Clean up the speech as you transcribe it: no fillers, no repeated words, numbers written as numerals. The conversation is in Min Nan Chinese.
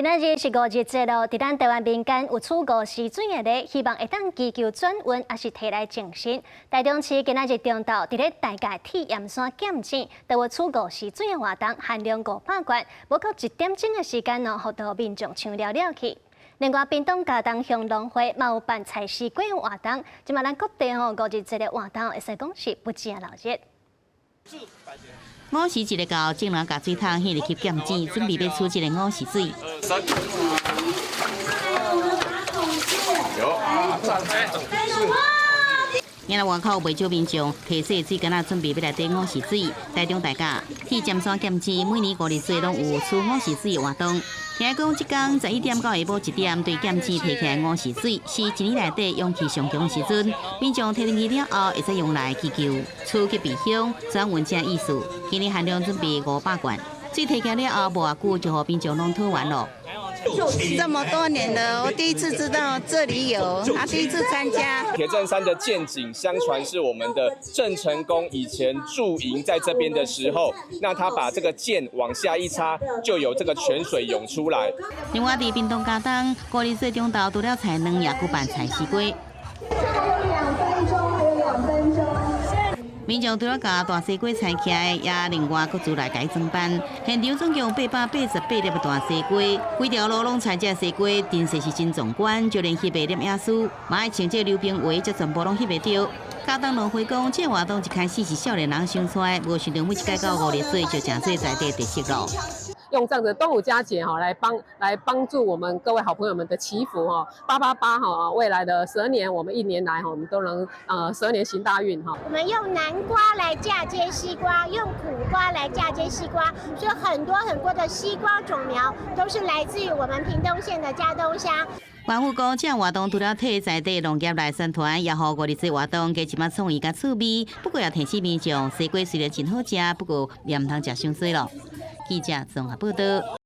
今仔日是五日節咯，佇咱台灣民間有取五時水的禮，希望會當祈求轉運，抑是提來精神。台中市今仔日中晝佇咧大甲鐵鹽山劍井，都有取五時水的活動，限量500罐，無夠一點鐘的時間哦，予到民眾搶了了去。另外，屏東佳冬鄉農會嘛有辦採西瓜的活動，這馬咱各地吼五日節的活動，會使講是不止鬧熱。午時一日到，眾人共水桶獻入去劍井，準備欲取這个午時水。三。有。因為外口袂少民眾提細水矸仔準備欲來綴午時水，台中大甲鐵尖山劍井每年五日節攏有取午時水的活動。聽講這工11點到下晡1點，對劍井提起來午時水，是一年內底勇氣上強的時陣。民眾提轉去了後，會使用來祈求趨吉避凶、轉運這意思。今年限量準備500罐，水提起來了後，無偌久就予民眾攏討完囉。這麼多年了，我第一次知道這裡有，他第一次參加。鐵鎮山的劍井，相傳是我們的鄭成功以前駐營在這邊的時候，那他把這個劍往下一插，就有這個泉水湧出來。另外，佇屏東佳冬，五日節中晝除了採卵，也舉辦採西瓜。還有兩分鐘，還有2分鐘。民眾除了共大西瓜採起來，也另外閣做來共伊裝扮。現場總共有888粒的大西瓜，規條路攏採這西瓜，陣勢是真壯觀，就連翕的攝影師，嘛愛穿這溜冰鞋，才全部攏翕會著。佳冬農會講，這活動一開始是少年人想出來，無想著每一屆到五日節就成做在地特色咯。用這樣的端午佳節哈來幫助我們各位好朋友們的祈福哈，888哈，未來的十二年，我們一年來哈，我們都能十二年行大運哈。我們用南瓜來嫁接西瓜，用苦瓜來嫁接西瓜，所以很多很多的西瓜種苗都是來自於我們屏東縣的佳冬鄉。縣府講，這活動除了替在地農業來宣傳，也予五日節活動加一寡創意佮趣味。不過也提醒民眾，西瓜雖然真好食，不過也毋通食傷濟囉。記者綜合報導。